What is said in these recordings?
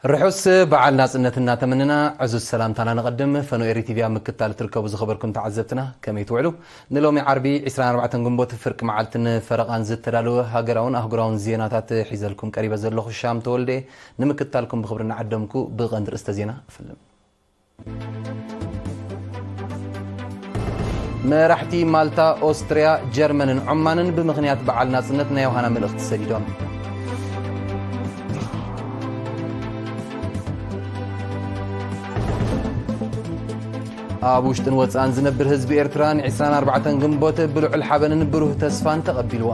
ርሑስ በዓል ናጽነት እናተመንና፣ ዕዙዝ ሰላምታና ነቐድም። ፈኖ ኤሪ ቲቪ ኣብ ምክታል ትርከቡ ዝኸበርኩም ተዓዘብትና፣ ከመይ ትውዕሉ? ንሎሚ ዓርቢ ዕስራን ኣርባዕተን ግንቦት ፍርቂ መዓልትን ፈረቓን ዝተዳለወ ሃገራውን ኣህጉራውን ዜናታት ሒዘልኩም ቀሪበ ዘለኹ ሻም ተወልደ፣ ንምክታልኩም ብኽብሪ እናዓደምኩ ብቐንዲ ርእስተ ዜና እፍልም። መራሕቲ ማልታ፣ ኦስትርያ፣ ጀርመንን ዖማንን ብምኽንያት በዓል ናጽነት ናይ ዮሃና መልእኽቲ ሰዲዶም። ኣብ ውሽጥን ወጻእን ዝነብር ህዝቢ ኤርትራ ን ዕስራን ኣርባዕተን ግንቦት ብልዑል ሓበንን ብሩህ ተስፋን ተቐቢልዋ።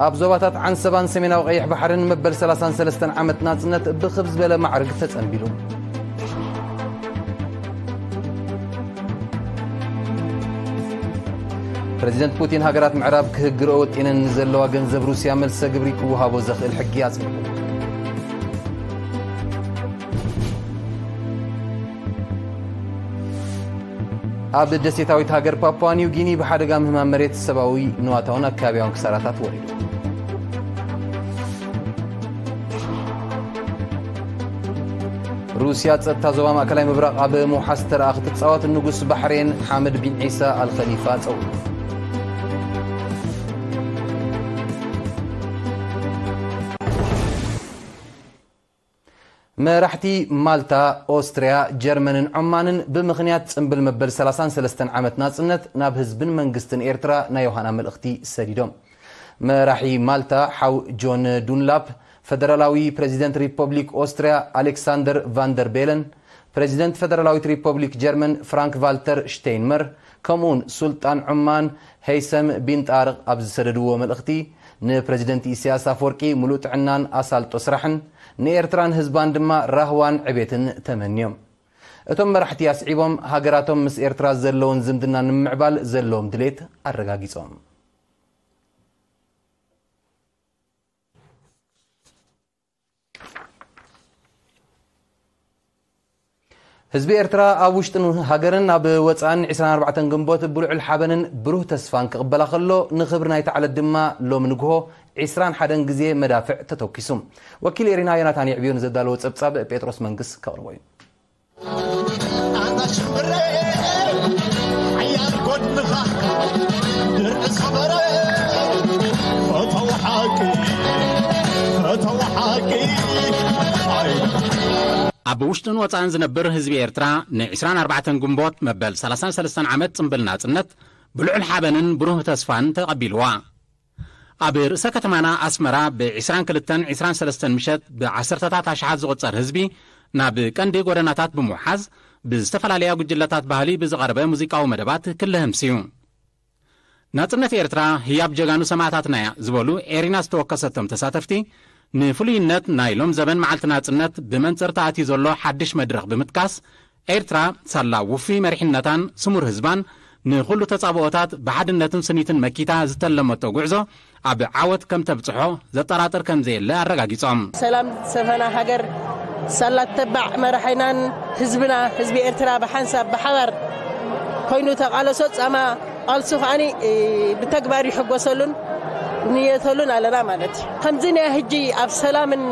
ኣብ ዞባታት ዓንሰባን ሰሜናዊ ቀይሕ ባሕርን መበል ሰላሳን ሰለስተን ዓመት ናጽነት ብኽብ ዝበለ ማዕርግ ተጸንቢሉ። ፕረዚደንት ፑቲን፣ ሃገራት ምዕራብ ክህግርኦ ወጢነን ንዘለዋ ገንዘብ ሩስያ መልሰ ግብሪ ክወሃቦ ዘኽእል ሕጊ ኣጽዲቑ። ኣብ ደሴታዊት ሃገር ፓፑዋ ኒው ጊኒ ብሓደጋ ምህማም መሬት ሰብኣዊ፣ ንዋታውን ኣከባቢያውን ክሳራታት ወሪዱ። ሩስያ ጸጥታ ዞባ ማእከላይ ምብራቕ ኣብ ምውሓስ ተራ ክትጻወት ንጉስ ባሕሬን ሓመድ ቢን ዒሳ ኣልኸሊፋ ጸዊዑ። መራሕቲ ማልታ፣ ኦስትርያ፣ ጀርመንን ዖማንን ብምኽንያት ጽምብል መበል ሰላሳን ሰለስተን ዓመት ናጽነት ናብ ህዝብን መንግስትን ኤርትራ ናይ ዮሃና መልእኽቲ ሰዲዶም። መራሒ ማልታ ሓው ጆን ዱንላፕ፣ ፈደራላዊ ፕረዚደንት ሪፐብሊክ ኦስትርያ ኣሌክሳንደር ቫንደር ቤለን፣ ፕረዚደንት ፈደራላዊት ሪፐብሊክ ጀርመን ፍራንክ ቫልተር ሽተይንመር፣ ከምኡውን ሱልጣን ዑማን ሀይሰም ቢን ጣርቕ ኣብ ዝሰደድዎ መልእኽቲ፣ ንፕረዚደንት ኢሳያስ ኣፈወርቂ ምሉእ ጥዕናን ኣሳልጦ ስራሕን፣ ንኤርትራን ህዝባን ድማ ራህዋን ዕቤትን ተመንዮም። እቶም መራሕቲ ኣስዒቦም፣ ሃገራቶም ምስ ኤርትራ ዘለውን ዝምድና ንምምዕባል ዘለዎም ድሌት ኣረጋጊጾም። ህዝቢ ኤርትራ ኣብ ውሽጥን ሃገርን ኣብ ወጻእን ዕስራን ኣርባዕተን ግንቦት ብልዑል ሓበንን ብሩህ ተስፋን ክቕበላ ከሎ፣ ንኽብሪ ናይታ ዕለት ድማ ሎሚ ንግሆ ዕስራን ሓደን ግዜ መዳፍዕ ተተኲሱ። ወኪል ኤሪና ዮናታን የዕብዮ ንዘዳለዎ ጸብጻብ ጴጥሮስ መንግስ ከቕርቦ እዩ። ኣታ ሽምብረ ሓያል ጎድንኻ ድርዒ ሰበረ ፈተው ሓቂ ፈተው ሓቂ ኣይ ኣብ ውሽጥን ወጻእን ዝነብር ህዝቢ ኤርትራ ን ዕስራን ኣርባዕተን ግንቦት መበል ሰላሳን ሰለስተን ዓመት ጽምብል ናጽነት ብልዑል ሓበንን ብሩህ ተስፋን ተቐቢልዋ። ኣብ ርእሰ ከተማና ኣስመራ ብ ዕስራን ክልተን ዕስራን ሰለስተን ምሸት ብዓሰርተታት ኣሽሓት ዝቑጸር ህዝቢ ናብ ቀንዲ ጎደናታት ብምውሓዝ ብዝተፈላለያ ጉጅለታት ባህሊ ብዝቐረበ ሙዚቃዊ መደባት ክልህምስ እዩ። ናጽነት ኤርትራ ህያብ ጀጋኑ ሰማእታትና እያ ዝበሉ ኤሪና ዝተወከሰቶም ተሳተፍቲ ንፍሉይነት ናይ ሎም ዘበን መዓልቲ ናጽነት ብመንጽር ተኣትዩ ዘሎ ሓድሽ መድረኽ ብምጥቃስ ኤርትራ ሳላ ውፉይ መሪሕነታን ስሙር ህዝባን ንኹሉ ተጻብኦታት ብሓድነትን ስኒትን መኪታ ዝተለመቶ ጉዕዞ ኣብ ዓወት ከም ተብጽሖ ዘጠራጥር ከም ዘየለ ኣረጋጊጾም። ሰላም ዝሰፈና ሃገር ሳላ ተባዕ መራሒናን ህዝብና ህዝቢ ኤርትራ ብሓንሳብ ብሓባር ኮይኑ ተቓለሶ ጻማ ቃልሱ ከዓኒ ብተግባር ይሕጎሰሉን ንየተሉን ኣለና ማለት እዩ። ከምዚ ናይ ሕጂ ኣብ ሰላምን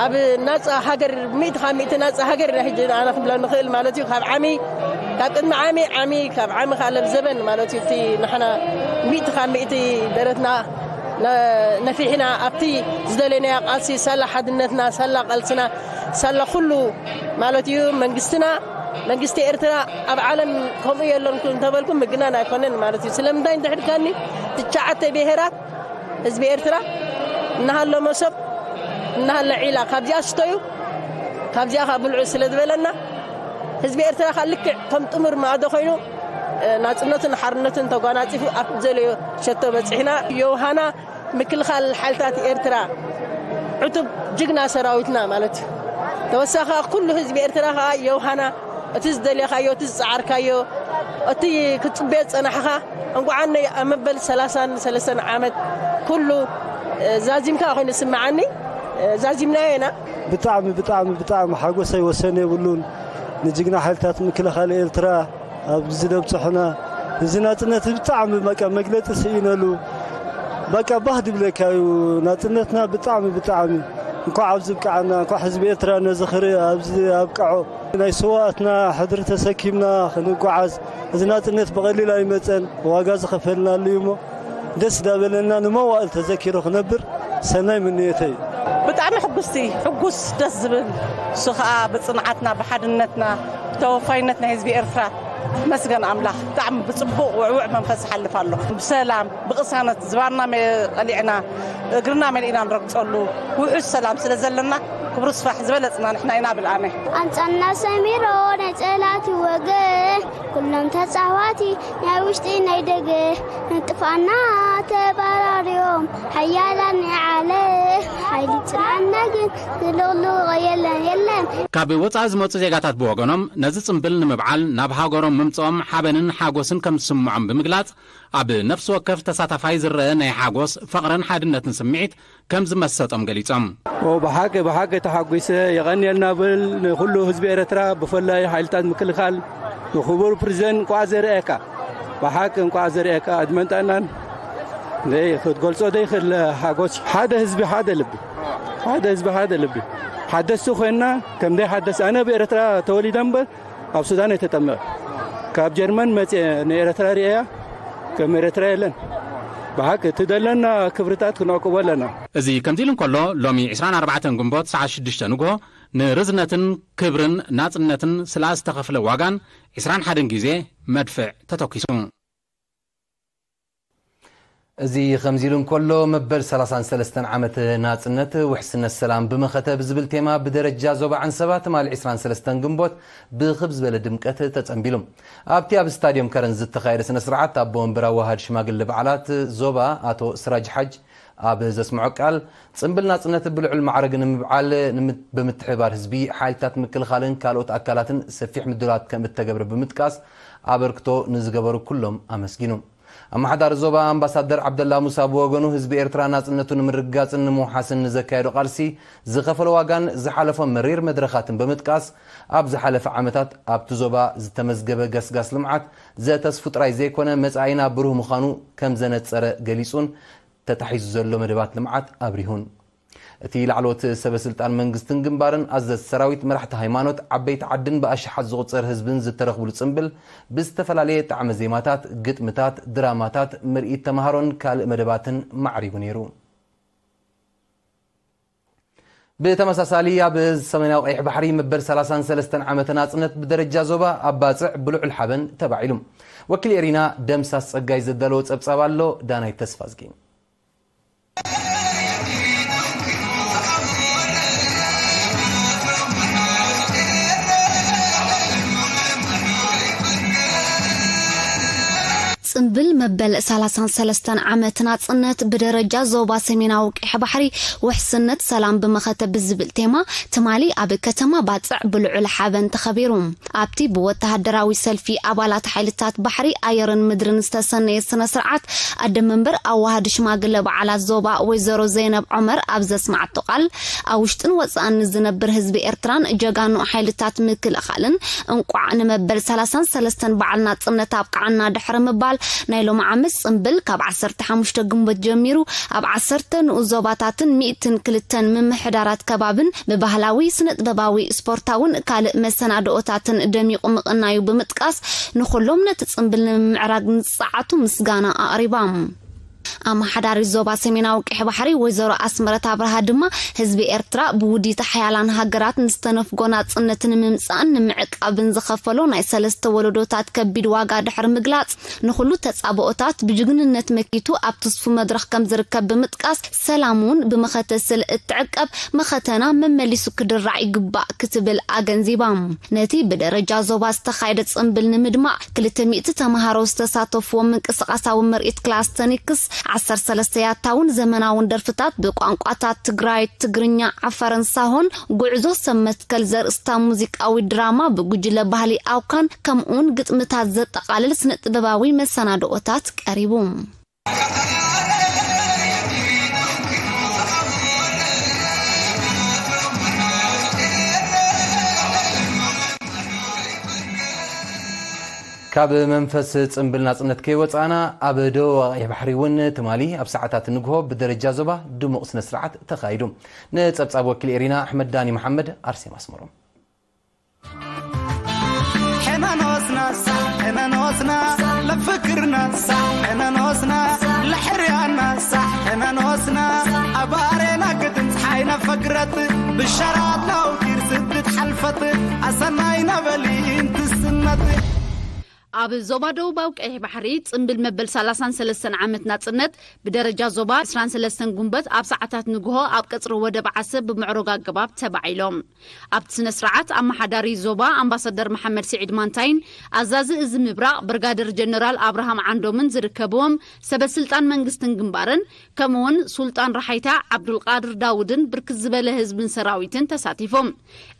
ኣብ ናጻ ሃገር ሚእቲ ካብ ሚእቲ ናጻ ሃገር ናይ ሕጂ ኣና ክንብላ ንኽእል ማለት እዩ። ካብ ዓሚ ካብ ቅድሚ ዓሚ ዓሚ ካብ ዓሚ ካለብ ዘበን ማለት እዩ። እቲ ንሕና ሚእቲ ካብ ሚእቲ ደረትና ነፊሕና ኣብቲ ዝደለናዮ ቃልሲ ሳላ ሓድነትና ሳላ ቃልስና ሳላ ኩሉ ማለት እዩ። መንግስትና መንግስቲ ኤርትራ ኣብ ዓለም ከምኡ የሎን እንተበልኩም ምግናን ኣይኮነን ማለት እዩ። ስለምንታይ እንድሕር ካኒ ትሽዓተ ብሄራት ህዝቢ ኤርትራ እናሃሎ መሶብ እናሃለ ዒላ ካብዚኣ ስቶዩ ካብዚኣ ካብ ብልዑ ስለ ዝበለና ህዝቢ ኤርትራ ካብ ልክዕ ከም ጥሙር ማእዶ ኮይኑ ናጽነትን ሓርነትን ተጓናጺፉ ኣብ ዘልዮ ሸቶ በጺሕና። ዮሃና ምክልኻል ሓይልታት ኤርትራ ዕቱብ ጅግና ሰራዊትና ማለት እዩ። ተወሳኺ ኩሉ ህዝቢ ኤርትራ ከዓ ዮሃና እቲ ዝደለኻዮ እቲ ዝፀዓርካዮ እቲ ክትፅበዮ ዝፀናሕኻ እንኳዓነይ ኣብ መበል ሰላሳን ሰለስተን ዓመት ኩሉ ዛዚምካ ኮይኑ ስምዓኒ። ዛዚምናዮ ኢና። ብጣዕሚ ብጣዕሚ ብጣዕሚ ሓጎሰይ ወሰን የብሉን። ንጅግና ሓይልታት ምክልኻል ኤርትራ ኣብዚ ዘብፅሑና እዚ ናፅነት ብጣዕሚ በቃ መግለፂ ስኢነሉ። በቃ ባህ ድብለካ እዩ። ናጽነትና ብጣዕሚ ብጣዕሚ እንኳዕ ኣብዚ ብቃዓና፣ እንኳዕ ህዝቢ ኤርትራ ነዚ ክርኢ ኣብዚ ኣብቃዖ። ናይ ስዋኣትና ሕድሪ ተሰኪምና ክንጓዓዝ፣ እዚ ናጽነት ብቐሊል ኣይመጸን፣ ዋጋ ዝኸፈልናሉ እዩ እሞ ደስ ዳበለና ንመዋእል ተዘኪሩ ክነብር ሰናይ ምንየተይ። ብጣዕሚ ሕጉስቲ፣ ሕጉስ፣ ደስ ዝብል፣ እሱ ኸኣ ብጽንዓትና፣ ብሓድነትና፣ ብተወፋይነት ናይ ህዝቢ ኤርትራ። መስገን ኣምላኽ፣ ብጣዕሚ ብጽቡቕ ውዕውዕ መንፈስ ይሓልፍ ኣሎ። ብሰላም፣ ብቕሳነት፣ ዝባንና መ-፣ ቀሊዕና፣ እግርና መሊእና ንረግጸሉ ውሑስ ሰላም ስለ ዘለና፣ ክብሩ ስፋሕ ዝበለጽና ንሕና ኢና ብልኣነ። ኣምጻና ሰሚሮ ናይ ጸላእቲ ወገን፣ ኩሎም ተጻዋቲ ናይ ውሽጢ ናይ ደገ፣ ንጥፋና ተባራርዮም ሓያላን ናይ ዓለም ሓይሊ ጽንዓና ግን ዝልቕልቕ የለን፣ የለን። ካብ ወጻኢ ዝመጹ ዜጋታት ብወገኖም ነዚ ጽምብል ንምብዓል ናብ ሃገሮም ምምጽኦም ሓበንን ሓጎስን ከም ዝስምዖም ብምግላጽ፣ ኣብ ነፍሲ ወከፍ ተሳታፋይ ዝረአ ናይ ሓጎስ፣ ፍቕርን ሓድነትን ስምዒት ከም ዝመሰጦም ገሊጾም። ኦ፣ ብሓቂ፣ ብሓቂ ተሓጒሰ፣ የቐንየልና ብል ንኹሉ ህዝቢ ኤርትራ፣ ብፍላይ ሓይልታት ምክልኻል፣ ንክቡር ፕሬዚደንት እንቋዕ ዘርእየካ። ብሓቂ እንቋዕ ዘርእየካ፣ ዕድመን ጥዕናን። ዘይ-፣ ክትገልጾ ዘይክእል ሓጎስ። ሓደ ህዝቢ፣ ሓደ ልቢ። ሓደ ህዝቢ፣ ሓደ ልቢ። ሓደስቲ ኮይንና፣ ከም ዘይሓደስ፣ ኣነ ብኤርትራ ተወሊደ እምበር፣ ኣብ ሱዳን እየ ተጠመቐ። ካብ ጀርመን መጽየ ንኤርትራ ርእያ፣ ከም ኤርትራ የለን። ብሓቂ እቲ ዘለና ክብርታት ክንዕቅቦ ኣለና። እዚ ከምዚ ኢሉ እንከሎ፣ ሎሚ ዕስራን ኣርባዕተን ግንቦት ሰዓት ሽዱሽተ ንግሆ ንርዝነትን ክብርን ናጽነትን ስለ ዝተኸፍለ ዋጋን ዕስራን ሓደን ግዜ መድፍዕ ተተኪሱ። እዚ ከምዚ ኢሉ እንከሎ፣ መበል ሰላሳን ሰለስተን ዓመት ናጽነት፣ ውሕስነት፣ ሰላም ብመኸተ ብዝብል ቴማ ብደረጃ ዞባ ዓንሰባ ትማሊ ዕስራን ሰለስተን ግንቦት ብኽብ ዝበለ ድምቀት ተጸንቢሉ። ኣብቲ ኣብ ስታድዮም ከረን ዝተኻየደ ስነ ስርዓት፣ ኣቦ ወንበር ኣዋሃድ ሽማግለ በዓላት ዞባ ኣቶ ስራጅ ሓጅ ኣብ ዘስምዖ ቃል፣ ጽምብል ናጽነት ብልዑል ማዕረግ ንምብዓል ንምት-፣ ብምትሕብባር ህዝቢ፣ ሓይልታት ምክልኻልን ካልኦት ኣካላትን ሰፊሕ ምድላዋት ከም እተገብረ ብምጥቃስ፣ ኣበርክቶ ንዝገበሩ ኩሎም ኣመስጊኑ። ኣመሓዳሪ ዞባ ኣምባሳደር ዓብደላ ሙሳ ብወገኑ፣ ህዝቢ ኤርትራ ናጽነቱ ንምርግጋጽን ንምውሓስን ንዘካየዶ ቃልሲ ዝኸፈሎ ዋጋን ዝሓለፎ መሪር መድረኻትን ብምጥቃስ፣ ኣብ ዝሓለፈ ዓመታት ኣብቲ ዞባ ዝተመዝገበ ገስጋስ ልምዓት ዘተስፉ ጥራይ ዘይኮነ፣ መጻኢና ብሩህ ምዃኑ ከም ዘነጸረ ገሊጹን ተታሒዙ ዘሎ መደባት ልምዓት ኣብሪሁን። እቲ ላዕለዎት ሰበ ስልጣን መንግስትን ግንባርን፣ ኣዘዝቲ ሰራዊት፣ መራሕቲ ሃይማኖት፣ ዓበይቲ ዓድን ብኣሽሓት ዝቑጸር ህዝብን ዝተረኽብሉ ጽምብል፣ ብዝተፈላለየ ጣዕመ ዜማታት፣ ግጥምታት፣ ድራማታት፣ ምርኢት ተምሃሮን ካልእ መደባትን ማዕሪጉ ነይሩ። ብተመሳሳሊ፣ ኣብ ሰሜናዊ ቀይሕ ባሕሪ መበል ሰላሳን ሰለስተን ዓመተ ናጽነት ብደረጃ ዞባ ኣብ ባጽዕ ብልዑል ሓበን ተባዒሉ። ወኪል ኤሪና ደምሳስ ጸጋይ ዘዳለዎ ጸብጻብ ኣሎ፣ ዳናይ ተስፋዝጊ። ጽምብል መበል ሰላሳን ሰለስተን ዓመት ናጽነት ብደረጃ ዞባ ሰሜናዊ ቀይሕ ባሕሪ ውሕስነት ሰላም ብመኸተ ብዝብል ቴማ ትማሊ ኣብ ከተማ ባጽዕ ብልዑል ሓበን ተኸቢሩ። ኣብቲ ብወተሃደራዊ ሰልፊ ኣባላት ሓይልታት ባሕሪ፣ ኣየርን ምድርን ዝተሰነየ ስነ ስርዓት፣ ኣደ መንበር ኣዋሃድ ሽማግለ በዓላት ዞባ ወይዘሮ ዘይነብ ዑመር ኣብ ዘስማዓቶ ቃል፣ ኣብ ውሽጥን ወጻእን ንዝነብር ህዝቢ ኤርትራን ጀጋኑ ሓይልታት ምክልኻልን እንቋዕ ንመበል ሰላሳን ሰለስተን በዓል ናጽነት ኣብቅዓና ድሕሪ ምባል፣ ናይ ሎሚ ዓመት ጽምብል ካብ ዓሰርተ ሓሙሽተ ግንቦት ጀሚሩ ኣብ ዓሰርተ ንኡስ ዞባታትን ሚእትን ክልተን ምምሕዳራት ከባብን ብባህላዊ፣ ስነ-ጥበባዊ፣ ስፖርታውን ካልእ መሰናድኦታትን ደሚቑ ምቕናዩ ብምጥቃስ፣ ንኹሎም ነቲ ጽምብል ንምምዕራግ ንዝጸዓቱ ምስጋና ኣቕሪባ። ኣመሓዳሪት ዞባ ሰሜናዊ ቀይሕ ባሕሪ ወይዘሮ ኣስመረት ኣብርሃ ድማ፣ ህዝቢ ኤርትራ ብውዲት ሓያላን ሃገራት ንዝተነፍጎ ናጽነት ንምምጻእን ንምዕቃብን ዝኸፈሎ ናይ ሰለስተ ወለዶታት ከቢድ ዋጋ ድሕሪ ምግላጽ፣ ንኹሉ ተጻብኦታት ብጅግንነት መኪቱ ኣብ ትስፉ መድረኽ ከም ዝርከብ ብምጥቃስ፣ ሰላም እውን ብመኸተ ስለ እትዕቀብ፣ መኸተና መመሊሱ ክድራዕ ይግባእ ክትብል ኣገንዚባ። ነቲ ብደረጃ ዞባ ዝተኻየደ ጽምብል ንምድማቕ፣ ክልተ ሚእቲ ተምሃሮ ዝተሳተፍዎ ምንቅስቓሳዊ ምርኢት ክላስተኒክስ፣ ዓሰርተ ሰለስተ ያታውን ዘመናውን ደርፍታት ብቋንቋታት ትግራይ፣ ትግርኛ፣ ዓፋርን ሳሆን፣ ጉዕዞ ሰብ መትከል ዘርእስታ ሙዚቃዊ ድራማ ብጉጅለ ባህሊ ኣውካን፣ ከምኡውን ግጥምታት ዘጠቓልል ስነ-ጥበባዊ መሰናድኦታት ቀሪቡ። ካብ መንፈስ ጽምብል ናጽነት ከይወጻእና፣ ኣብ ደቡብ ቀይሕ ባሕሪ እውን ትማሊ ኣብ ሰዓታት ንግሆ ብደረጃ ዞባ ድሙቕ ስነ ስርዓት ተኻይዱ። ንጸብጻብ ወኪል ኤሪና ኣሕመድ ዳኒ መሓመድ፣ ኣርሴማ ኣስመሮም። ሕነን ወስና ሳዕ፣ ሕነን ወስና ለፍክርና ሳዕ፣ ሕነን ወስና ለሕርያና ሳዕ፣ ሕነን ወስና ኣባሬና ግድን ፀሓይ ነፈግረት ብሸራት ለውቲር ስድት ሓልፈት ኣሰናይ ነበሊ እንትስነት። ኣብ ዞባ ደቡባዊ ቀይሕ ባሕሪ ጽምብል መበል ሰላሳን ሰለስተን ዓመት ናጽነት ብደረጃ ዞባ ዕስራን ሰለስተን ጉንበት ኣብ ሰዓታት ንግሆ ኣብ ቀጽሪ ወደብ ዓሰብ ብምዕሩግ ኣገባብ ተባዒሎም። ኣብቲ ስነ ስርዓት ኣመሓዳሪ ዞባ ኣምባሳደር መሓመድ ስዒድ ማንታይን ኣዛዚ እዚ ምብራቕ ብርጋደር ጀነራል ኣብርሃም ዓንዶምን ዝርከብዎም ሰበ ስልጣን መንግስትን ግንባርን ከምኡውን ሱልጣን ራሓይታ ዓብዱልቃድር ዳውድን ብርክት ዝበለ ህዝብን ሰራዊትን ተሳቲፎም።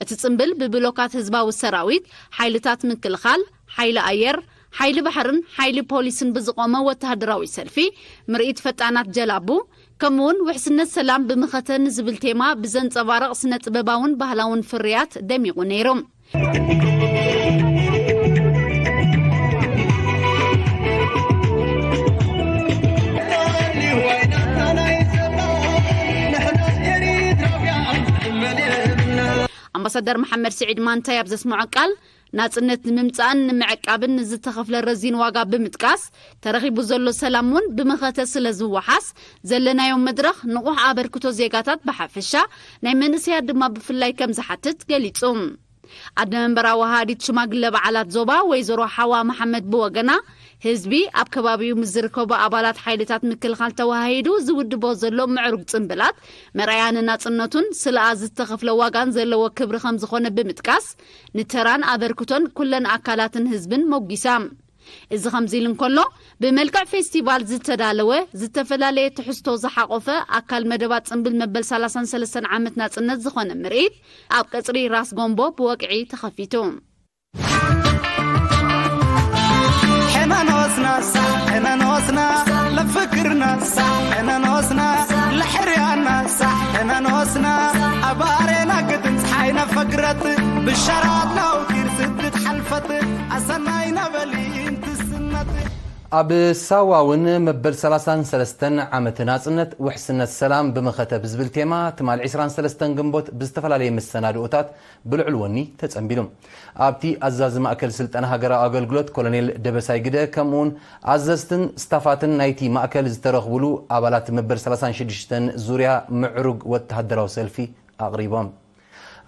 እቲ ጽምብል ብብሎካት ህዝባዊ ሰራዊት፣ ሓይልታት ምክልኻል፣ ሓይሊ ኣየር፣ ሓይሊ ባሕርን ሓይሊ ፖሊስን ብዝቖመ ወተሃደራዊ ሰልፊ፣ ምርኢት ፈጣናት ጀላቡ፣ ከምኡውን ውሕስነት ሰላም ብምኸተ ንዝብል ቴማ ብዘንጸባርቕ ስነ ጥበባውን ባህላውን ፍርያት ደሚቑ ነይሩ። ኣምባሳደር መሓመድ ስዒድ ማንታይ ኣብ ዘስምዖ ቃል፣ ናጽነት ንምምጻእን ንምዕቃብን ንዝተኸፍለ ረዚን ዋጋ ብምጥቃስ፣ ተረኺቡ ዘሎ ሰላም እውን ብመኸተ ስለ ዝወሓስ፣ ዘለናዮ መድረኽ ንቑሕ ኣበርክቶ ዜጋታት ብሓፈሻ፣ ናይ መንእሰያት ድማ ብፍላይ ከም ዝሓትት ገሊጹ። ኣደ መንበራ ወሃዲት ሽማግለ በዓላት ዞባ ወይዘሮ ሓዋ መሓመድ ብወገና፣ ህዝቢ ኣብ ከባቢኡ ምስ ዝርከቡ ኣባላት ሓይልታት ምክልኻል ተወሃሂዱ ዝውድቦ ዘሎ ምዕሩግ ጽምብላት መርኣያ ንናጽነቱን ስለኣ ዝተኸፍለ ዋጋን ዘለዎ ክብሪ ከም ዝኾነ ብምጥቃስ፣ ንተራን ኣበርክቶን ኩለን ኣካላትን ህዝብን ሞጒሳ። እዚ ከምዚ ኢሉ እንከሎ፣ ብመልክዕ ፌስቲቫል ዝተዳለወ ዝተፈላለየ ትሕዝቶ ዝሓቖፈ ኣካል መደባት ጽምብል መበል ሰላሳን ሰለስተን ዓመት ናጽነት ዝኾነ ምርኢት ኣብ ቀጽሪ ራስ ጎምቦ ብወግዒ ተኸፊቱ። ሕነን ወስና ሳዕ፣ ሕነን ወስና ለፍክርና ሳዕ፣ ሕነን ወስና ለሕርያና ሳዕ፣ ሕነን ወስና ኣባሬና ግድን ፀሓይ ነፈግረት ብሸራት ለውቲር ስድት ሓልፈት ኣሰናይ ነበሊ እንትስነት። ኣብ ሳዋ እውን መበል ሰላሳን ሰለስተን ዓመት ናጽነት ውሕስነት ሰላም ብመኸተ ብዝብል ቴማ ትማል ዕስራን ሰለስተን ግንቦት ብዝተፈላለየ መሰናድኦታት ብልዑል ወኒ ተጸንቢሉ። ኣብቲ ኣዛዚ ማእከል ስልጠና ሃገራዊ ኣገልግሎት ኮሎኔል ደበሳይ ግደ ከምኡውን ኣዘዝትን ስታፋትን ናይቲ ማእከል ዝተረኽቡሉ ኣባላት መበል ሰላሳን ሽዱሽተን ዙርያ ምዕሩግ ወተሃደራዊ ሰልፊ ኣቕሪቦም።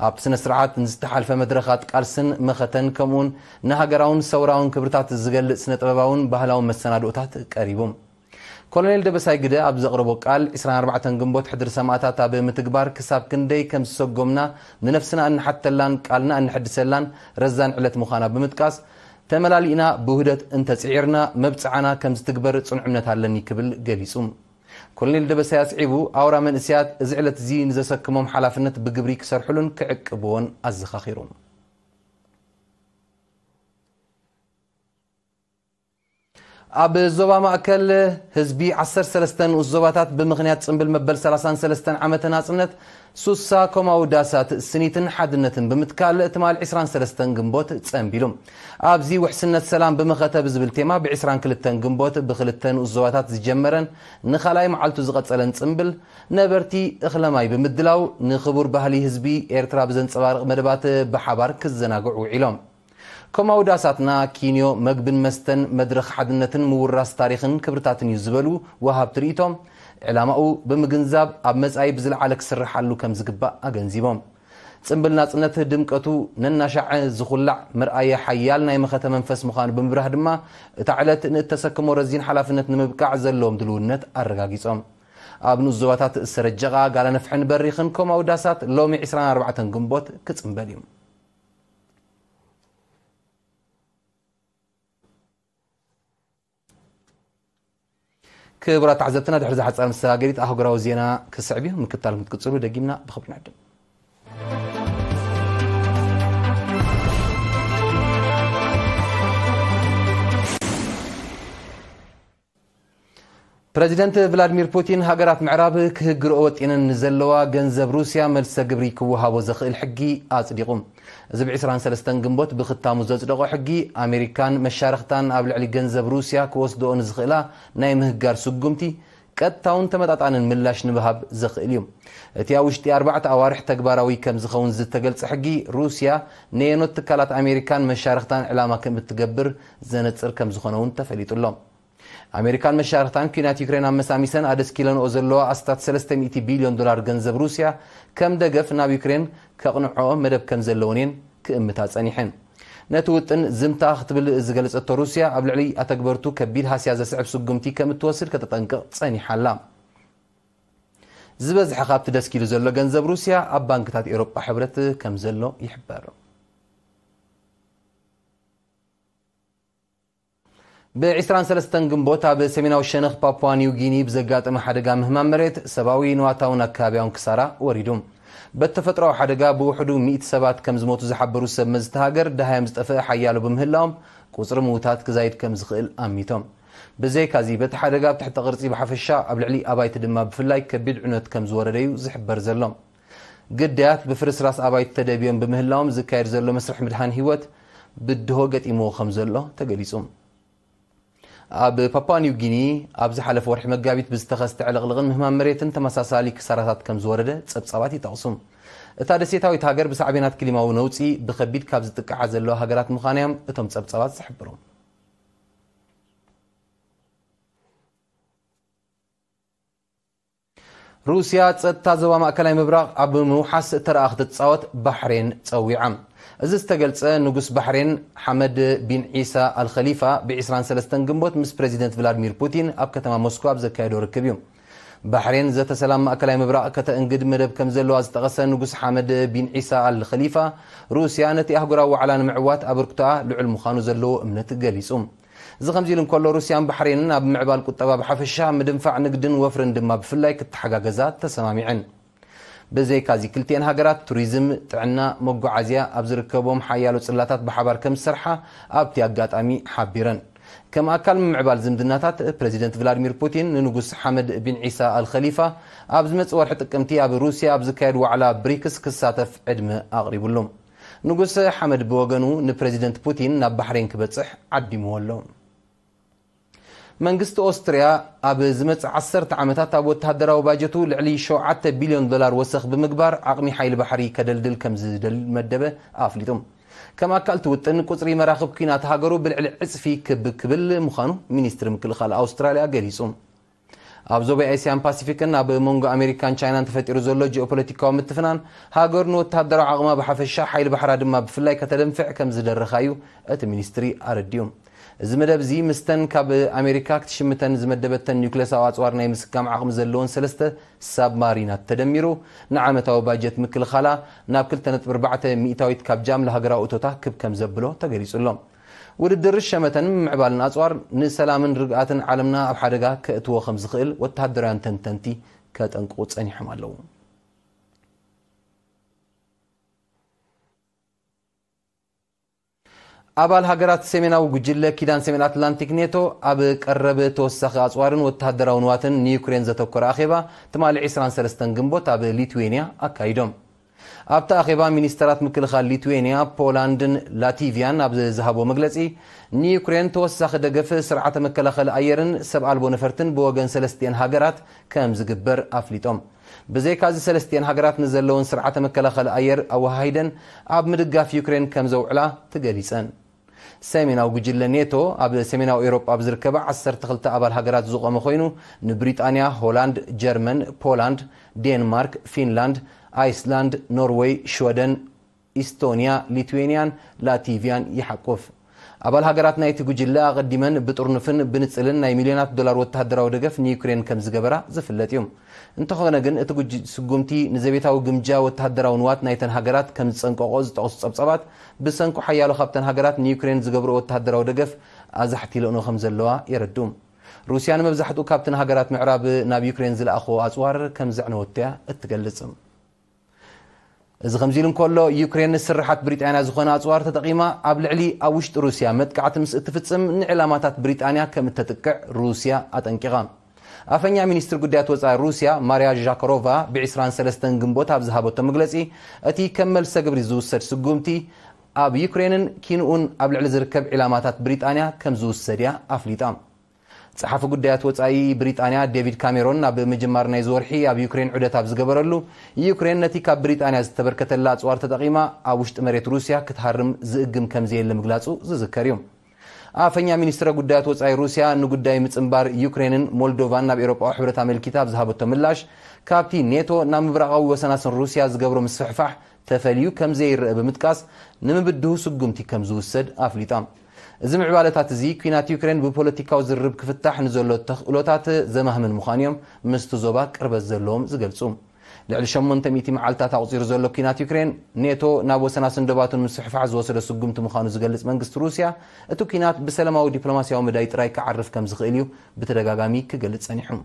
ኣብቲ ስነ ስርዓት ንዝተሓልፈ መድረኻት ቃልስን መኸተን ከምኡውን ንሃገራውን ሰውራውን ክብርታት ዝገልጽ ስነ ጥበባውን ባህላውን መሰናድኦታት ቀሪቡ። ኮሎኔል ደበሳይ ግደ ኣብ ዘቕረቦ ቃል፣ ዕስራን ኣርባዕተን ግንቦት ሕድሪ ሰማእታት ኣብ ምትግባር ክሳብ ክንደይ ከም ዝሰጎምና፣ ንነፍስና እንሓተላን ቃልና እንሕድሰላን ረዛን ዕለት ምዃና ብምጥቃስ፣ ተመላሊእና ብውህደት እንተጽዒርና መብጽዓና ከም ዝትግበር ጽኑዕ እምነት ኣለኒ ክብል ገሊጹ። ኮሎኔል ደበሳይ ኣስዒቡ፣ ኣውራ መንእሰያት እዚ ዕለት እዚ ንዘሰክሞም ሓላፍነት ብግብሪ ክሰርሕሉን ክዕቅብዎን ኣዘኻኺሩ። ኣብ ዞባ ማእከል ህዝቢ ዓሰርተ ሰለስተ ንኡስ ዞባታት ብምኽንያት ጽምብል መበል ሰላሳን ሰለስተን ዓመተ ናጽነት ሱሳ ኮማዊ ዳሳት ስኒትን ሓድነትን ብምትካል ትማል ዕስራን ሰለስተን ግንቦት ጸንቢሉ። ኣብዚ ውሕስነት ሰላም ብመኸተ ብዝብል ቴማ ብ ዕስራን ክልተን ግንቦት ብክልተ ንኡስ ዞባታት ዝጀመረን ንኻልኣይ መዓልቱ ዝቐጸለን ጽምብል ነበርቲ እኽለማይ ብምድላው ንኽቡር ባህሊ ህዝቢ ኤርትራ ብዘንጸባርቕ መደባት ብሓባር ክዘናግዑ ውዒሎም። ኮማዊ ዳሳትና ኪንዮ፣ መግብን መስተን፣ መድረኽ ሓድነትን ምውራስ ታሪኽን ክብርታትን እዩ ዝበሉ ወሃብቲ ርእይቶ፣ ዕላማኡ ብምግንዛብ ኣብ መጻኢ ብዝለዓለ ክስርሓሉ ከም ዝግባእ ኣገንዚቦም። ጽምብል ናጽነት ድምቀቱ ነናሻዕ ዝኹላዕ መርኣያ ሓያል ናይ መኸተ መንፈስ ምዃኑ ብምብራህ ድማ፣ እታ ዕለት ንእተሰክሞ ረዚን ሓላፍነት ንምብቃዕ ዘለዎም ድልውነት ኣረጋጊጾም። ኣብ ንኡስ ዞባታት ሰረጀቓ፣ ጋላነፍሕን በሪኽን ኮማዊ ዳሳት ሎሚ ዕስራን ኣርባዕተን ግንቦት ክጽምበል እዩ። ክቡራት ተዓዘብትና፣ ድሕሪ እዛ ሓጻር መሰጋገሪት ኣህጉራዊ ዜና ክስዕብ እዩ። ምክትታል ክትቅጽሉ ደጊምና ብኽብሪ ንዕድም። ፕረዚደንት ቭላድሚር ፑቲን፣ ሃገራት ምዕራብ ክህግርኦ ወጢነን ንዘለዋ ገንዘብ ሩስያ መልሰ ግብሪ ክወሃቦ ዘኽእል ሕጊ ኣጽዲቑ። እዚ ብ ዕስራን ሰለስተን ግንቦት ብኽታሙ ዘጽደቖ ሕጊ፣ ኣሜሪካን መሻርኽታን ኣብ ልዕሊ ገንዘብ ሩስያ ክወስድኦ ንዝኽእላ ናይ ምህጋር ስጉምቲ ቀጥታውን ተመጣጣንን ምላሽ ንምሃብ ዘኽእል እዩ። እቲ ኣብ ውሽጢ ኣርባዕተ ኣዋርሕ ተግባራዊ ከም ዝኸውን ዝተገልጸ ሕጊ፣ ሩስያ ነየኖት ትካላት ኣሜሪካን መሻርኽታን ዕላማ ከም እትገብር ዘነጽር ከም ዝኾነ እውን ተፈሊጡ ኣሎ። ኣሜሪካን መሻርኽታን ኲናት ዩክሬን ኣመሳሚሰን ኣደስኪለንኦ ዘለዋ ኣስታት ሰለስተ ሚእቲ ቢልዮን ዶላር ገንዘብ ሩስያ ከም ደገፍ ናብ ዩክሬን ከቕንዕኦ መደብ ከም ዘለወን እየን ክእምታ ጸኒሐን። ነቲ ውጥን ዝምታ ክትብል ዝገለጸቶ ሩስያ፣ ኣብ ልዕሊ ኣተግበርቱ ከቢድ ሃስያ ዘስዕብ ስጉምቲ ከም እትወስድ ከተጠንቅቕ ጸኒሓ ኣላ። ዝበዝሐ ካብቲ ደስኪሉ ዘሎ ገንዘብ ሩስያ ኣብ ባንክታት ኤውሮጳ ሕብረት ከም ዘሎ ይሕበር። ብ ዕስራን ሰለስተን ግንቦት ኣብ ሰሜናዊ ሸነኽ ፓፑዋ ኒው ጊኒ ብዘጋጠመ ሓደጋ ምህማም መሬት፣ ሰብኣዊ፣ ንዋታውን ኣከባቢያውን ክሳራ ወሪዱ። በቲ ተፈጥሮኣዊ ሓደጋ ብውሕዱ ሚእቲ ሰባት ከም ዝሞቱ ዝሓበሩ ሰብ መዚ እታ ሃገር፣ ደሃዮም ዝጠፍአ ሓያሎ ብምህላዎም፣ ቁጽሪ ምዉታት ክዛይድ ከም ዝኽእል ኣሚቶም። ብዘይካዚ፣ በቲ ሓደጋ ኣብ ትሕቲ ቅርጺ ብሓፈሻ፣ ኣብ ልዕሊ ኣባይቲ ድማ ብፍላይ ከቢድ ዕንወት ከም ዝወረደ እዩ ዝሕበር ዘሎ። ግዳያት ብፍርስራስ ኣባይቲ ተደብዮም ብምህላዎም፣ ዝካየድ ዘሎ መስርሕ ምድሓን ህይወት ብድሆ ገጢምዎ ከም ዘሎ ተገሊጹ። ኣብ ፓፑዋ ኒው ጊኒ ኣብ ዝሓለፈ ወርሒ መጋቢት ብዝተኸስተ ዕልቕልቕን ምህማም መሬትን ተመሳሳሊ ክሳራታት ከም ዝወረደ ጸብጻባት ይጠቕሱ። እታ ደሴታዊት ሃገር ብሳዕቤናት ክሊማዊ ነውጺ ብኸቢድ ካብ ዝጥቅዓ ዘለዋ ሃገራት ምዃና እዮም እቶም ጸብጻባት ዝሕብሩ። ሩስያ ጸጥታ ዞባ ማእከላይ ምብራቕ ኣብ ምውሓስ ተራኣ ክትጻወት ባሕሬን ጸዊዓ። እዚ ዝተገልጸ፣ ንጉስ ባሕሬን ሓመድ ቢን ዒሳ ኣልኸሊፋ ብ ዕስራን ሰለስተን ግንቦት ምስ ፕረዚደንት ቭላድሚር ፑቲን ኣብ ከተማ ሞስኮ ኣብ ዘካየዶ ርክብ እዩ። ባሕሬን ዘተ ሰላም ማእከላይ ምብራቕ ከተእንግድ መደብ ከም ዘለዋ ዝጠቐሰ ንጉስ ሓመድ ቢን ዒሳ ኣልኸሊፋ፣ ሩስያ ነቲ ኣህጉራዊ ዋዕላ ንምዕዋት ኣበርክቶኣ ልዑል ምዃኑ ዘለዎ እምነት ገሊጹ። እዚ ከምዚ ኢሉ እንከሎ፣ ሩስያን ባሕሬንን ኣብ ምዕባል ቁጠባ ብሓፈሻ፣ ምድንፋዕ ንግድን ወፍርን ድማ ብፍላይ ክተሓጋገዛ ተሰማሚዐን። ብዘይካዚ፣ ክልቲኤን ሃገራት ቱሪዝም፣ ጥዕና፣ መጓዓዝያ ኣብ ዝርከቦም ሓያሎ ጽላታት ብሓባር ከም ዝሰርሓ ኣብቲ ኣጋጣሚ ሓቢረን። ከም ኣካል ምምዕባል ዝምድናታት፣ ፕረዚደንት ቭላድሚር ፑቲን ንንጉስ ሓመድ ቢን ዒሳ ኣልኸሊፋ ኣብ ዝመጽእ ወርሒ ጥቅምቲ ኣብ ሩስያ ኣብ ዝካየድ ዋዕላ ብሪክስ ክሳተፍ ዕድመ ኣቕሪቡሉ። ንጉስ ሓመድ ብወገኑ፣ ንፕረዚደንት ፑቲን ናብ ባሕሬን ክበጽሕ ዓዲምዎ ኣሎ። መንግስቲ ኦስትርያ ኣብ ዝመጽእ ዓሰርተ ዓመታት ኣብ ወተሃደራዊ ባጀቱ ልዕሊ ሸውዓተ ቢልዮን ዶላር ወሰኽ ብምግባር፣ ዓቕሚ ሓይሊ ባሕሪ ከደልድል ከም ዝደል መደበ ኣፍሊጡ። ከም ኣካል እቲ ውጥን፣ ቁጽሪ መራኽብ ኲናት ሃገሩ ብልዕሊ ዕጽፊ ክብ ክብል ምዃኑ ሚኒስትሪ ምክልኻል ኣውስትራልያ ገሊጹ። ኣብ ዞባ ኤስያን ፓሲፊክን ኣብ መንጎ ኣሜሪካን ቻይናን ተፈጢሩ ዘሎ ጂኦፖለቲካዊ ምትፍናን፣ ሃገር ንወተሃደራዊ ዓቕማ ብሓፈሻ፣ ሓይሊ ባሕራ ድማ ብፍላይ ከተደንፍዕ ከም ዝደረኻ እዩ እቲ ሚኒስትሪ ኣረዲኡ። እዚ መደብ እዚ፣ ምስተን ካብ ኣሜሪካ ክትሽምተን ዝመደበተን ኒውክለሳዊ ኣጽዋር ናይ ምስካም ዓቕሚ ዘለወን ሰለስተ ሳብማሪናት ተደሚሩ፣ ንዓመታዊ ባጀት ምክልኻላ ናብ ክልተ ነጥቢ ኣርባዕተ ሚእታዊት ካብ ጃም ለሃገራዊ እቶታ ክብ ከም ዘብሎ ተገሊጹ ኣሎ። ውድድር ሸመተን ምምዕባልን ኣጽዋር፣ ንሰላምን ርግኣትን ዓለምና ኣብ ሓደጋ ከእትዎ ከም ዝኽእል ወተሃደራውያን ተንተንቲ ከጠንቅቑ ጸኒሖም ኣለዉ። ኣባል ሃገራት ሰሜናዊ ጉጅለ ኪዳን ሰሜን ኣትላንቲክ ኔቶ፣ ኣብ ቀረብ ተወሳኺ ኣጽዋርን ወተሃደራዊ ንዋትን ንዩክሬን ዘተኮረ ኣኼባ ትማሊ ዕስራን ሰለስተን ግንቦት ኣብ ሊትዌንያ ኣካይዶም። ኣብቲ ኣኼባ፣ ሚኒስተራት ምክልኻል ሊትዌንያ፣ ፖላንድን ላቲቪያን ኣብ ዝሃቦ መግለጺ፣ ንዩክሬን ተወሳኺ ደገፍ ስርዓተ መከላኸሊ ኣየርን ሰብ ኣልቦ ነፈርትን ብወገን ሰለስቲኤን ሃገራት ከም ዝግበር ኣፍሊጦም። ብዘይካዚ፣ ሰለስቲኤን ሃገራት ንዘለውን ስርዓተ መከላኸሊ ኣየር ኣወሃሂደን ኣብ ምድጋፍ ዩክሬን ከም ዘውዕላ ተገሊጸን። ሰሜናዊ ጉጅለ ኔቶ ኣብ ሰሜናዊ ኤውሮጳ ኣብ ዝርከባ ዓሰርተ ክልተ ኣባል ሃገራት ዝቖመ ኮይኑ፣ ንብሪጣንያ፣ ሆላንድ፣ ጀርመን፣ ፖላንድ፣ ዴንማርክ፣ ፊንላንድ፣ ኣይስላንድ፣ ኖርወይ፣ ሽወደን፣ ኢስቶንያ፣ ሊትዌንያን ላቲቪያን ይሓቁፍ። ኣባል ሃገራት ናይቲ ጉጅለ ኣቐዲመን ብጥርኑፍን ብንጽልን ናይ ሚልዮናት ዶላር ወተሃደራዊ ደገፍ ንዩክሬን ከም ዝገበራ ዝፍለጥ እዩ። እንተኾነ ግን፣ እቲ ጉጅ-፣ ስጉምቲ ንዘቤታዊ ግምጃ ወተሃደራዊ ንዋት ናይተን ሃገራት ከም ዝጸንቀቖ ዝጠቕሱ ጸብጻባት፣ ብሰንኩ ሓያሎ ካብተን ሃገራት ንዩክሬን ዝገብርኦ ወተሃደራዊ ደገፍ ኣዛሕቲለንኦ ከም ዘለዋ የረድኡ። ሩስያ ንመብዛሕትኡ ካብተን ሃገራት ምዕራብ ናብ ዩክሬን ዝለኣኾ ኣጽዋር ከም ዘዕነወቶ እያ እትገልጽ። እዚ ከምዚ ኢሉ እንከሎ፣ ዩክሬን ንስርሓት ብሪጣንያ ዝኾነ ኣጽዋር ተጠቒማ ኣብ ልዕሊ ኣብ ውሽጢ ሩስያ መጥቃዕቲ ምስ እትፍጽም፣ ንዕላማታት ብሪጣንያ ከም እተጥቅዕ ሩስያ ኣጠንቂቓ። ኣፈኛ ሚኒስትሪ ጉዳያት ወጻኢ ሩስያ ማርያ ዣካሮቫ ብ23 ግንቦት ኣብ ዝሃበቶ መግለጺ፣ እቲ ከም መልሰ ግብሪ ዝውሰድ ስጉምቲ ኣብ ዩክሬንን ኪንኡን ኣብ ልዕሊ ዝርከብ ዒላማታት ብሪጣንያ ከም ዝውሰድ እያ ኣፍሊጣ። ጸሓፊ ጉዳያት ወጻኢ ብሪጣንያ ዴቪድ ካሜሮን ኣብ ምጅማር ናይዚ ወርሒ ኣብ ዩክሬን ዑደት ኣብ ዝገበረሉ፣ ዩክሬን ነቲ ካብ ብሪጣንያ ዝተበርከተላ ኣጽዋር ተጠቒማ ኣብ ውሽጢ መሬት ሩስያ ክትሃርም ዝእግም ከም ዘየለ ምግላጹ ዝዝከር እዩ። ኣፈኛ ሚኒስትሪ ጉዳያት ወጻኢ ሩስያ ንጉዳይ ምጽንባር ዩክሬንን ሞልዶቫን ናብ ኤውሮጳዊ ሕብረት ኣመልኪታ ኣብ ዝሃበቶ ምላሽ፣ ካብቲ ኔቶ ናብ ምብራቓዊ ወሰናስን ሩስያ ዝገብሮ ምስፍሕፋሕ ተፈልዩ ከም ዘይረአ ብምጥቃስ፣ ንምብድሁ ስጉምቲ ከም ዝውሰድ ኣፍሊጣ። እዚ ምዕባለታት እዚ፣ ኲናት ዩክሬን ብፖለቲካዊ ዝርርብ ክፍታሕ ንዘሎ ተኽእሎታት ዘማህምን ምዃኑ እዮም ምስቲ ዞባ ቅርበት ዘለዎም ዝገልጹ። ልዕሊ ሸሞንተ ሚእቲ መዓልታት ኣቑጺሩ ዘሎ ኲናት ዩክሬን፣ ኔቶ ናብ ወሰናስን ዶባቱን ምስፍሕፋሕ ዝወሰዶ ስጉምቲ ምዃኑ ዝገልጽ መንግስቲ ሩስያ፣ እቲ ኲናት ብሰላማዊ ዲፕሎማስያዊ መዳይ ጥራይ ክዓርፍ ከም ዝኽእል እዩ ብተደጋጋሚ ክገልጽ ጸኒሑ።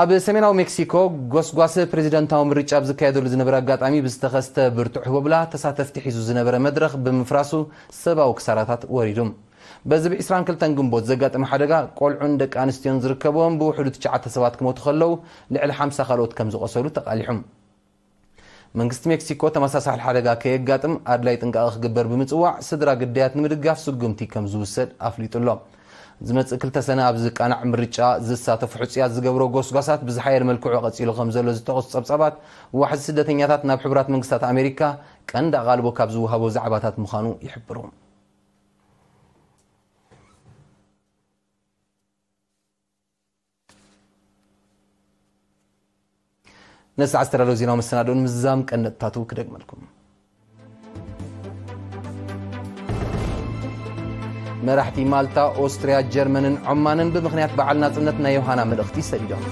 ኣብ ሰሜናዊ ሜክሲኮ፣ ጎስጓስ ፕሬዚደንታዊ ምርጫ ኣብ ዝካየደሉ ዝነበረ ኣጋጣሚ ብዝተኸስተ ብርቱዕ ህቦብላ፣ ተሳተፍቲ ሒዙ ዝነበረ መድረኽ ብምፍራሱ ሰብኣዊ ክሳራታት ወሪዱ። በዚ ብ22 ግንቦት ዘጋጠመ ሓደጋ፣ ቆልዑን ደቂ ኣንስትዮን ዝርከብዎም ብውሕዱ ትሽዓተ ሰባት ክሞቱ ከለዉ፣ ልዕሊ ሓምሳ ካልኦት ከም ዝቖሰሉ ተቓሊሑ። መንግስቲ ሜክሲኮ ተመሳሳሊ ሓደጋ ከየጋጥም ኣድላይ ጥንቃቐ ክግበር ብምጽዋዕ፣ ስድራ ግዳያት ንምድጋፍ ስጉምቲ ከም ዝውሰድ ኣፍሊጡ ኣሎ። ዝመጽእ ክልተ ሰነ ኣብ ዝቃናዕ ምርጫ ዝሳተፉ ሕጹያት ዝገብሮ ጎስጓሳት ብዝሓየለ መልክዑ ቀጺሉ ከም ዘሎ ዝጠቐሱ ጸብጻባት፣ ዋሕዚ ስደተኛታት ናብ ሕቡራት መንግስታት ኣሜሪካ ቀንዲ ኣቓልቦ ካብ ዝወሃቦ ዛዕባታት ምዃኑ ይሕብሩ። ነዚ ሰዓት ዝተዳለወ ዜናዊ መሰናድኦ ንምዝዛም ቀንዲ ነጥብታቱ ክደግመልኩም። መራሕቲ ማልታ፣ ኦስትርያ፣ ጀርመንን ዖማንን ብምኽንያት በዓል ናጽነት ናይ ዮሃና መልእኽቲ ሰዲዶም።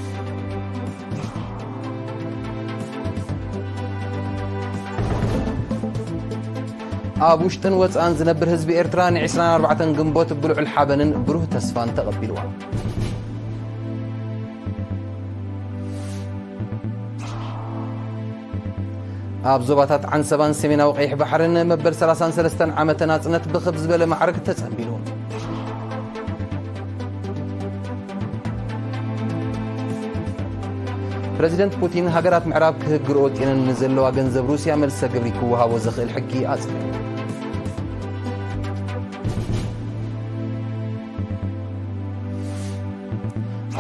ኣብ ውሽጥን ወጻእን ዝነብር ህዝቢ ኤርትራ ን24 ግንቦት ብልዑል ሓበንን ብሩህ ተስፋን ተቐቢልዋ። ኣብ ዞባታት ዓንሰባን ሰሜናዊ ቀይሕ ባሕርን መበል ሰላሳን ሰለስተን ዓመተ ናጽነት ብኽብ ዝበለ ማዕርግ ተጸንቢሉ። ፕረዚደንት ፑቲን፣ ሃገራት ምዕራብ ክህግርኦ ወጢነን ንዘለዋ ገንዘብ ሩስያ መልሰ ግብሪ ክወሃቦ ዘኽእል ሕጊ ኣጽዲቑ።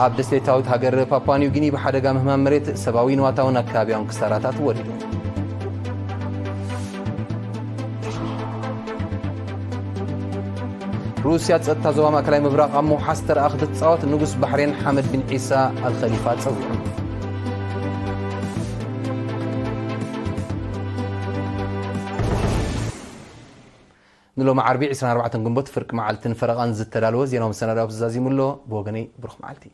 ኣብ ደሴታዊት ሃገር ፓፓ ኒው ጊኒ ብሓደጋ ምህማም መሬት ሰብኣዊ፣ ንዋታውን ኣከባቢያውን ክሳራታት ወሪዱ። ሩስያ ጸጥታ ዞባ ማእከላይ ምብራቕ ኣብ ምውሓስ ተረኣ ክትጻወት፣ ንጉስ ባሕሬን ሓመድ ቢን ዒሳ ኣልኸሊፋ ጸዊዑ። ንሎሚ ዓርቢ 24 ግንቦት ፍርቂ መዓልትን ፈረቓን ዝተዳለወ ዜናዊ መሰናዳዊ ተዛዚሙ ኣሎ። ብወገነይ ብሩኽ መዓልቲ።